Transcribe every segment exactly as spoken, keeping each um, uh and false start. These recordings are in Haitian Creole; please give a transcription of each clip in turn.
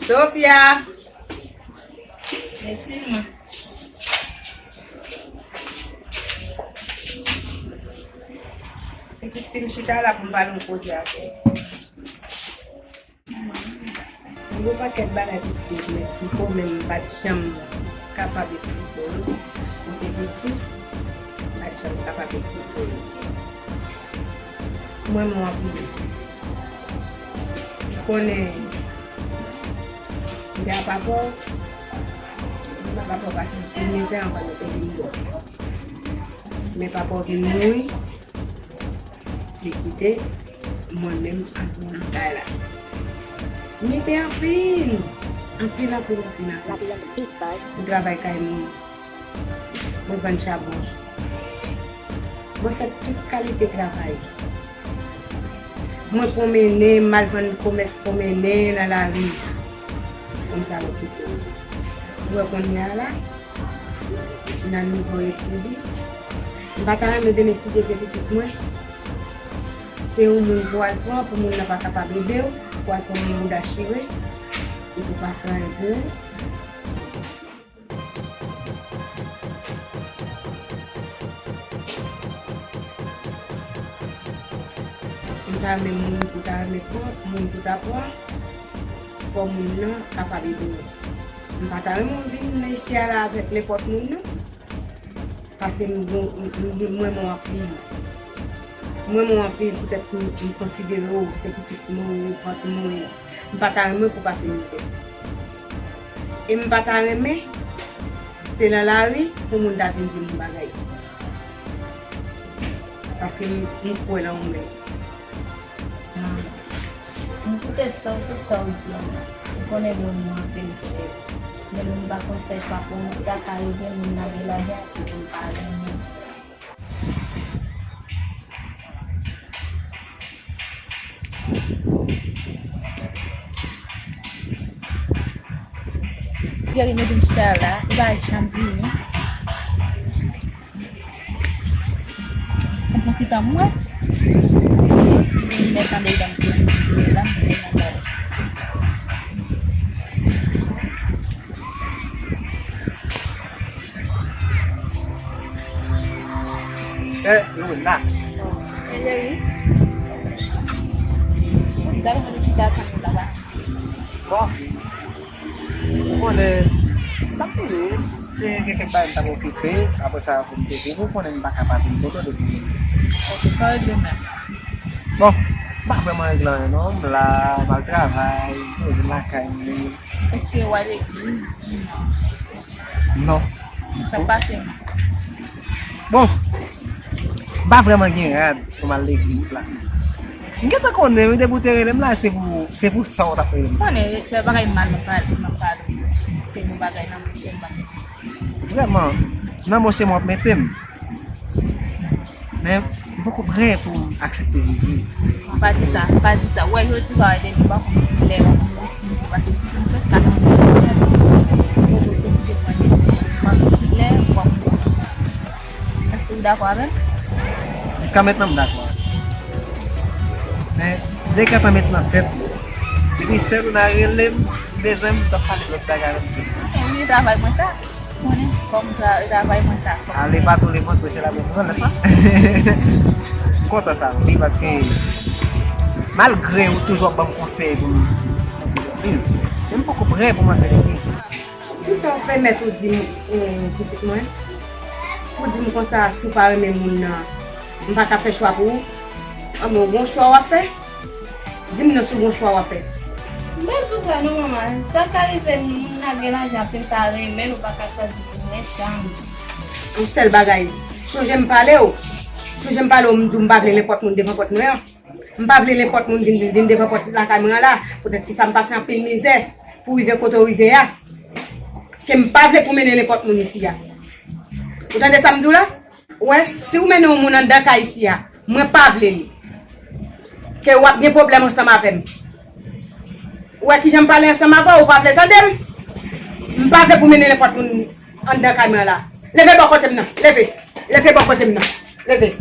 Sofia! Pitit fi m chita la pou m pale yon koze avè w. Gen yon pakèt bagay pitit mwen pou m esplike w, men m pa t janm kapab esplike w yo. M te piti, m pa t janm kapab esplike w yo. Mwen, mwen anpil. Ou konnen, m te a papa w, m a papa w pase anpil mizè anvan nou te vin bon. Men papa w vin mouri, li kite mwen menm ak moun kay la. M lite anpil, anpil, anpil, anpil, anpil. M travay kay moun. Mwen vann chabon. Mwen fè tout kalite travay. Mwen pwomennen, m al vann komès pwomennen nan lari. Kòmsa yo kite m. Ou wè kounye a la, nan nivo etid li, m pa ta renmen demen si Dye vle pitit mwen, se yon moun pou al pran, pou moun nan pa kapab ede w, pou al pran yon moun dachire, epi pa fè anyen pou ou. M ta renmen moun pou ta renmen pran, moun pou ta pran, fò moun nan kapab ede w. M pa ta renmen w vin nan isi a la avèk nenpòt moun, non. Paske m, m, m, m renmen w anpil. M renmen w anpil poutèt m, m konsidere w se pitit mwen, ou vant mwen. M pa ta renmen pou pase mizè. E m pa ta renmen se nan lari pou moun ta vin di m yon bagay. Paske m, m kwè nan ou menm. M koute sa w, tout sa w di an. M konnen moun nan anpil sè. Men moun pa konn fè pa pou moun, sa ka rive moun nan gen lajan epi moun pa renmen. Jerry mete m chita la, li pa janm vini. Mwen pran ti tan mwen. Mwen tande dan mwen la, mwen tande. Sè Luna. Mezanmi. Mwen ta mwen chita sa la ba. Bon. Ou konnen, m t ap vini, te gen kèk bagay m t ap okipe, apre sa pou m te vini, ou konnen m pa ka pa vin kote w depi. Ok, sa w regle menm? Bon, m pa vrèman regle anyen non, m la, m al travay, m poze m lakay mwen. Èske w al legliz? Non. Sa k pase menm? Bon, m pa vrèman gen rad pou m al legliz la. M gentan konnen wi, depi w te rele m la, se pou, se pou sa w t ap rele m. Konnen, se bagay mal m ap pale, m ap pale. Se yon bagay nan mouche m pa. Vrèman, nan mouche m w ap mete m. Men, m poko prè pou m aksepte Jezi. Pa di sa, pa di sa. Ou wè, jodi a, depi m pa konn kilè, m pase tout m fè, m pa konn kilè, m pa konn. Èske w dakò avè m? Jiska mentnan, m dakò. Men, dekantan met nan tèt mwen. Depi sè Luna rele m, bezwen m, m t ap pale lòt bagay avè m. Ok, wi, travay mwen sa. Konnen, kòm tra-, travay mwen sa. Ale pa tou le mond, preche la bonne nouvelle, n'est-ce pas? M kontan sa, wi, paske malgre ou toujou ap ban m konsèy pou m, pou m legliz, men m poko prè pou m antre legliz. Poukisa w pèmèt ou di m, eh, pitit mwen? Ou di m konsa, si w pa renmen moun nan, m pa ka fè chwa pou ou? Anben, w gon chwa w ap fè? Di m non, si w gon chwa w ap fè. M pa di w sa non, manman. Sa ka rive moun nan gen lajan anpil, ta renmen l, ou pa ka chwazi pou mwen, sa m di. Yon sèl bagay, sonje m pale w. Sonje m pale w, m di w m pa vle nenpòt moun devan pòt mwen an. M pa vle nenpòt moun vin, vin devan pòt lakay mwen an la. Poutèt ki sa m pase anpil mizè pou rive kote w rive a. Ke m pa vle pou mennen nenpòt moun isi a. Ou tande sa m di w la? Ou wè, si w mennen yon moun anndan kay isi a, mwen pa vle li. Ke w ap gen pwoblèm ansanm avè m. Ou wè kijan m pale ansanm avè w, ou pa vle tande m? M pa vle pou mennen nenpòt moun anndan kay mwen an la. Leve bò kote m nan, leve. Leve bò kote m nan, leve.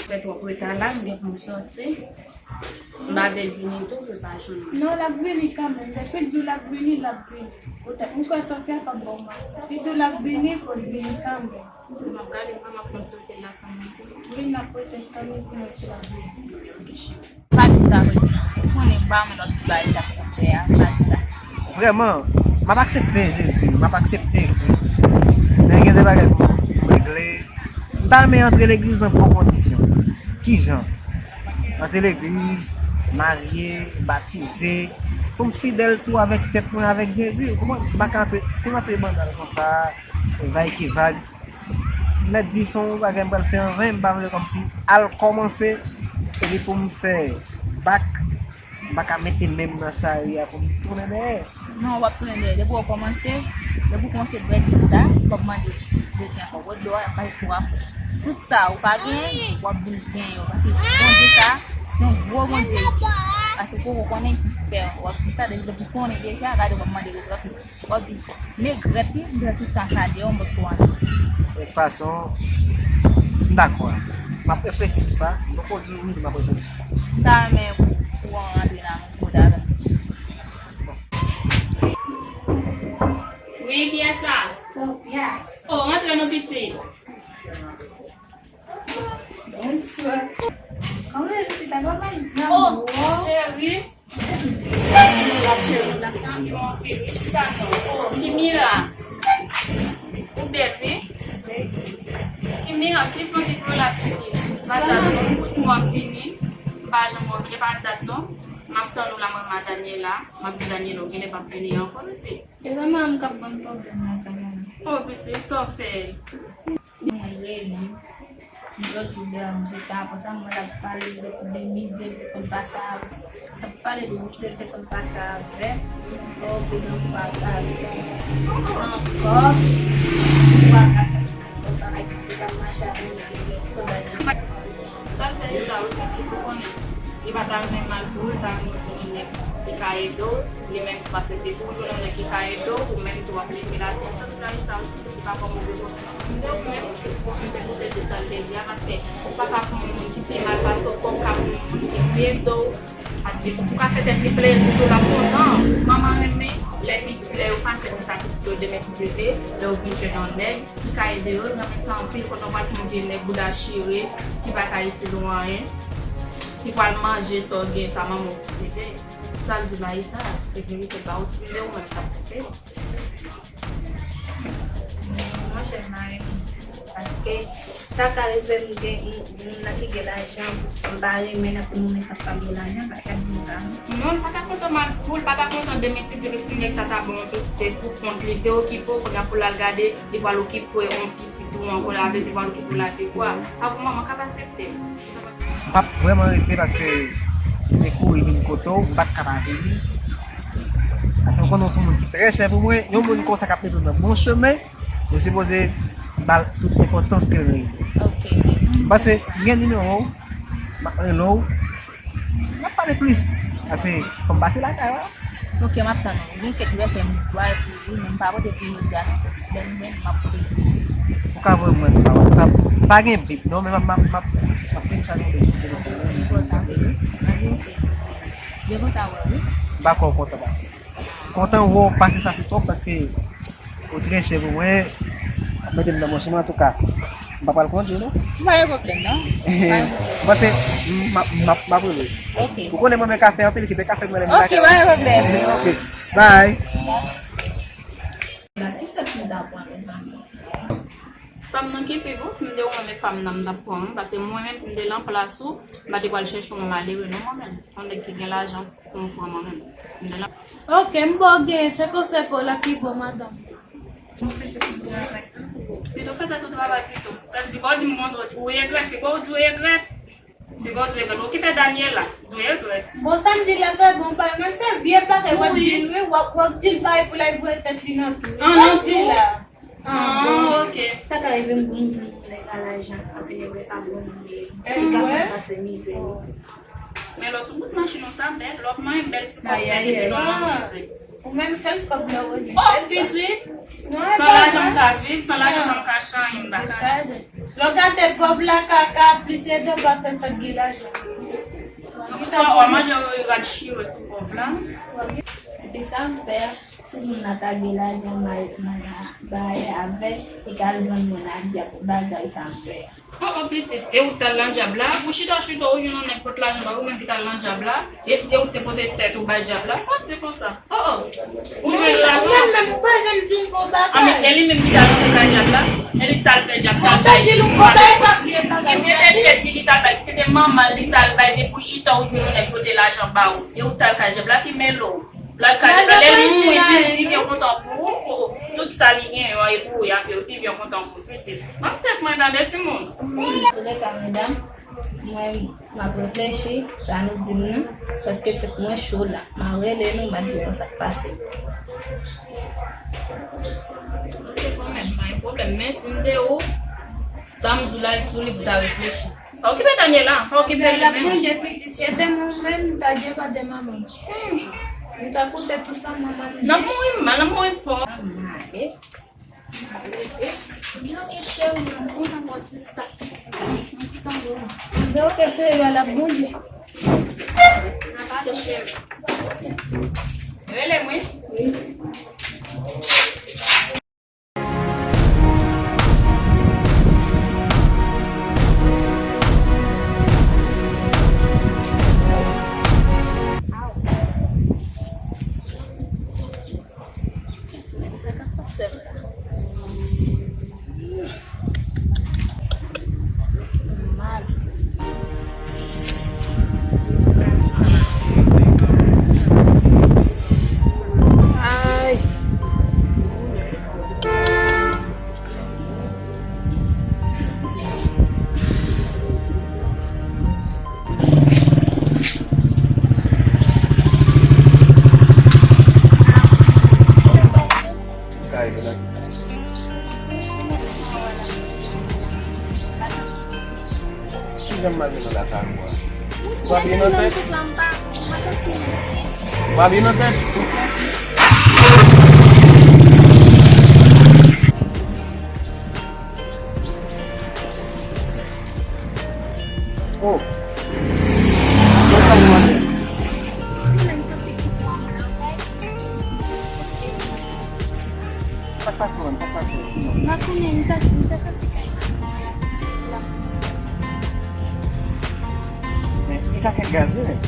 Fè twòp reta la, m gen pou m sòti. M pa vle l vini tou pou l pa jwenn mwen. Non, l ap vini kanmenm. Depi l di w l ap vini, l ap vini. Poutèt, m kwè Sofia p ap ba w manti. Si l di w l ap vini, fò l vini kanmenm. M ap gade, m ap fè yon ti rete la kanmenm. Wi, n ap rete kanmenm pou nou si l ap vini. Pa di sa, Rodrigue. Ou konnen m pa renmen lòt ti bagay sa pou fè a. Pa di sa. Vrèman, m ap aksepte Jezi, m ap aksepte Kris. Men gen de bagay pou m regle. M ta renmen antre legliz nan bon kondisyon. Kijan? Antre legliz, marye, batize, pou m fidèl tou avèk tèt mwen avèk Jezi. Ou konprann? M pa ka antre, si m antre bannal konsa, vay ki vag. Mèt di se yon bagay m pral fè anvan, m pa vle kòmsi al kòmanse, epi pou m fè bak, m pa ka mete men m nan chari a pou m tounen dèyè. Non, w ap tounen dèyè. Depi w kòmanse, depi w kòmanse bwè dlo sa, w ap mande Bondye ankò. Bwè dlo a, pa sou w ap fè. Tout sa ou pa genyen, w ap vin genyen yo. Paske Bondye sa, se yon gwo Bondye li ye. Paske w poko konnen ki fè w ap di sa, depi w konnen deja, gade w ap mande Bondye, w ap di, w ap di, "Men grèt wi, m grèt tout tan sa deyò, m potko anyen." De tout fason, m dakò. M ap reflechi sou sa. M poko di w wi, m ap reflechi sou sa. M ta renmen pou w rantre nan kouda avè m. Wi, kiyès la? Sofia. O, rantre non, pitit. Bonswa. Kòman w ye, pitit? Sa va mal? O, cheri. La cheri, m ap santi w anpil wi, chita non. O, Kimira. Ou bèl wi. Kimira, ki fon ki pou la pitit? Pa dat non, m kout mwen vini. M pa janm wè w vini, pa dat non. M ap tann ou la, mwen, ma Daniela. M ap di Daniela, ou genlè p ap vini ankò, pitit. Se vrèman m k ap ban m pwoblèm la, kanmenm. O, pitit, sa w fè? Mwen rele. M sot jou deyò, m chita, apre sa, m wè l ap pale de, de mizè l te konn pase avè m. L ap pale de mizè l te konn pase avè m. O, pitit, m pa ka fè. San kòb, m pa ka fè. Bon, bagay ki te ka mache avè m, san bagay. Sa l fè se sa, wi, pitit, ou konnen. Li pa ta renmen mal pou ou, li ta renmen jwenn yon nèg ki ka ede w, li menm tou paske depi w jwenn yon nèg ki ka ede w, ou menm tou w ap leve lavi. Sa l fè se sa, wi, pitit, li pa fè w move konfyans. M te ou menm, ou te koute de sa l te di a, paske ou pa ka pran yon moun ki pi mal pase w, fò w ka pran yon moun ki pi ede w. Paske pou ka fè tèt li plezi tou, l ap kontan. Manman renmen lè pitit, lè yo pase konsa pitit yo demen tout bebe, lè yo vin jwenn yon nèg ki ka ede yo, l renmen sa anpil, kote w pral pran yon vye nèg bouda chire, ki pa ka itil ou anyen, ki pral manje sa w gen, sa manman w posede. Sa l di w la, e sa, e verite ba ou, si m te ou menm, m t ap koupe l. Monchè, m pa renmen. Paske sa ka rive m gen m- moun nan ki gen lajan, m pa renmen nan pou moun sa k pa gen lajan, pa ka di m sa non. Non, l pa ta kontan mal pou l, pa ta kontan demen si Dye vle si nèg sa ta ba w yon pitit, se sou kont li te okipe w, kounye a pou l al gade, li pral okipe yon pitit ou ankò, la vle di pral okipe w la de fwa. Pa pou manman k ap aksepte. M p ap vrèman rete paske m te kouri vin kote w, m pa t ka pa vini. Paske m konnen w se yon moun ki trè chè pou mwen, yon moun konsa k ap mete w nan bon chemen, ou sipoze ba l tout enpòtans ke l merite. Ok. M panse m gen nimewo w, m ap rele w, n ap pale plis. Paske fò m pase lakay la. Ok, m ap tann ou. Gen kèk vèsè m bay pou ou, men m pa pote pou jodi a non. Lè m jwenn, m ap pote pou ou. Ou ka voye mwen pa WhatsApp. Pa gen bip non, men m ap, m ap, m ap, m ap telechaje yon bip sou telefòn mwen. Mwen kontan, wi. Mwen kontan wè w, wi. M pa kwè w kontan pase. Kontan wè w pase sa se twòp paske ou trè chè pou mwen. Ap mete m nan bon chemen antouka. M pa pral kondui non. Pa gen pwoblèm non. Pa gen pwoblèm. M panse m ap, m ap, m ap rele w. Ok. Ou konnen mwen renmen kafe anpil, kite kafe mwen lè m nan kay. Ok, pa gen pwoblèm. Ok. Bye. La, ki sèt m ta pran, mezanmi? Pa m nan ki pi bon, si m te ou menm, e pa m nan m t ap pran, wi, paske mwen menm, si m te lan plas ou, m pa te pral chèche yon malere, non, mwen menm. Yon nèg ki gen lajan pou m pran, mwen menm. M te lan. Ok, m ba w genyen, se konsa pou w la pi bon, madanm. Pito fè tèt ou travay pito. Sa se piko w di m konsa, ou regrèt, piko w di w regrèt. Piko w di w regrèt. Okipe Daniela, di w regrèt. Bon, sa m di la fè bon, pa men se vye bagay w ap di l, wi, w ap, w ap di l bagay pou l al voye tèt li nan tou. Sa m di la. Ah, bon, ok. Sa ka rive m pou m jwenn yon nèg a lajan, anpi nèg la pa bon moun li ye. Li ka fè m pase mizè. Men lè w sou bout machin ou sa bèl, lè w ap manyen bèl ti kòb sa ki te lòt nan mizè. Ou menm sèl kòb la ou gen. Oh, pitit! San lajan m ka viv, san lajan sa m ka chanye m pa ka. Lè w gade pòv la ka, ka plis ede w pase sa k gen lajan. Sa w a manje rad chire sou pòv la. Epi sa m fè a, si moun nan ta gen lajan, m a, m a bay avè, li ka al jwenn moun avè pou bagay sa m fè a. Oh, oh, pitit, e ou t al nan djab la? Ou chita, chita, ou jwenn yon nèg pot lajan ba ou, menm ki t al nan djab la, e, e ou te pote tèt ou bay djab la? Sa w ap di konsa? Oh, oh. Ou jwenn lajan? Ou menm, menm ou pa janm di yon bon bagay. A, men e li menm ki t al nan kay djab la, e li t al fè djab la. Ou ta di l yon bon bagay paske e bagay. Ki te te tèt li, li t al bay, ki te te manman l, li t al bay, depi ou chita, ou jwenn yon nèg pote lajan ba ou, e ou t al kay djab la, ki mele w. L al kay djab la, lè li mouri, li pi byen kontan pou ou, pou tout sa li genyen yo, e pou ou, y ap yo, pi byen kontan pou ou, pitit. M ap tèt mwen tande, timoun. Antoulèka, medam, mwen, m ap reflechi sa nou di m nan, paske tèt mwen cho la. M a rele nou, m a di nou sa k pase. Ok, kanmenm, pa gen pwoblèm. Men si m te ou, sa m di w la, e sou li pou w ta reflechi. Pa okipe Daniela, pa okipe li menm. Bondye, pitit, si se te mwen menm, m ta gen pa de manman. Hmm. M ta koute tou sa manman m di. N ap mouri mal, n ap mouri pòv. Mwen oke cheri, mwen kontan wè w sista. Mwen kontan wè w. Mwen oke cheri, al ap Bondye. N ap ale cheri. Rele mwen. Wi. Ay. Sa rive nan ki sa? Kijan m mal vin nan lakay ou a? Ou pa byen nan tèt? Ou pa byen nan tèt? Oh. Sa k pase w menm? Sa k pase w? M pa konnen, m ta, m ta soti kay mwen. Men, li ka fè gaz, wi, men.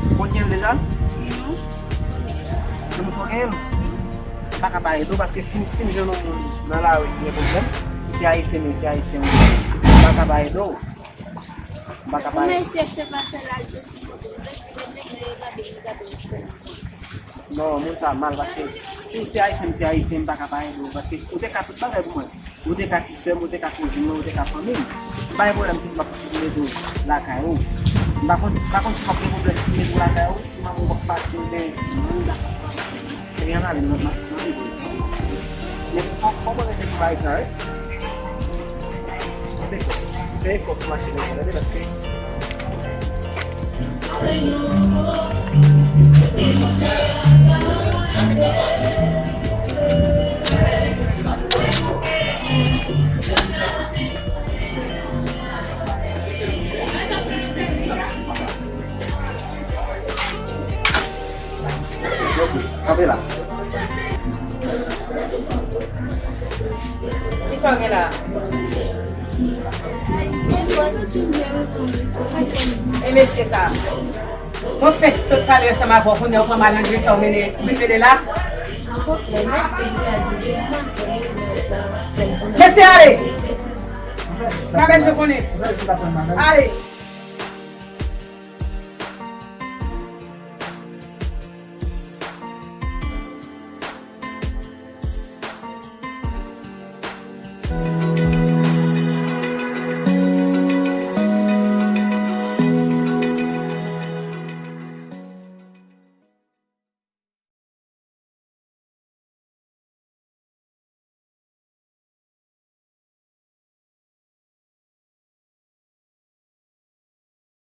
Ou konn gen l deja? Non. Ou konn fò gen l? M pa ka pa ede w, paske si, si m jwenn yon moun nan lari ki gen pwoblèm, li se ayisyen, men se ayisyen, wi. M pa ka pa ede w. M pa ka pa ede w. Ou mesye k te pase la, l te sou kote, ou te, ou te, ou te gade, ou gade, ou te. Non, moun sa mal, paske si w se ayisyen, m se ayisyen, m pa ka pa ede w, paske ou te ka tout bagay pou mwen. Ou te ka ti sè m, ou te ka kouzin mwen, ou te ka fanmi m. M pa gen pwoblèm si m ap, si m mete w lakay ou. M pa konn, m pa konn si m ap gen pwoblèm si m mete w lakay ou, si manman w ap pati oubyen. Ebyen, ann ale, m ap, m ap, m ap ede w. Men fò, fò mwen rete pou bagay sa, wi. Fè efò, fè efò pou mache lè, tande, paske Ok, kanpe la. Kisa w gen la? E mesye sa. Mwen fèk sot pale ansanm avè w, kounye a w pran malandren sa w mennen, w vin mennen la. Mesye, ale! Pa bezwen konnen. Ale!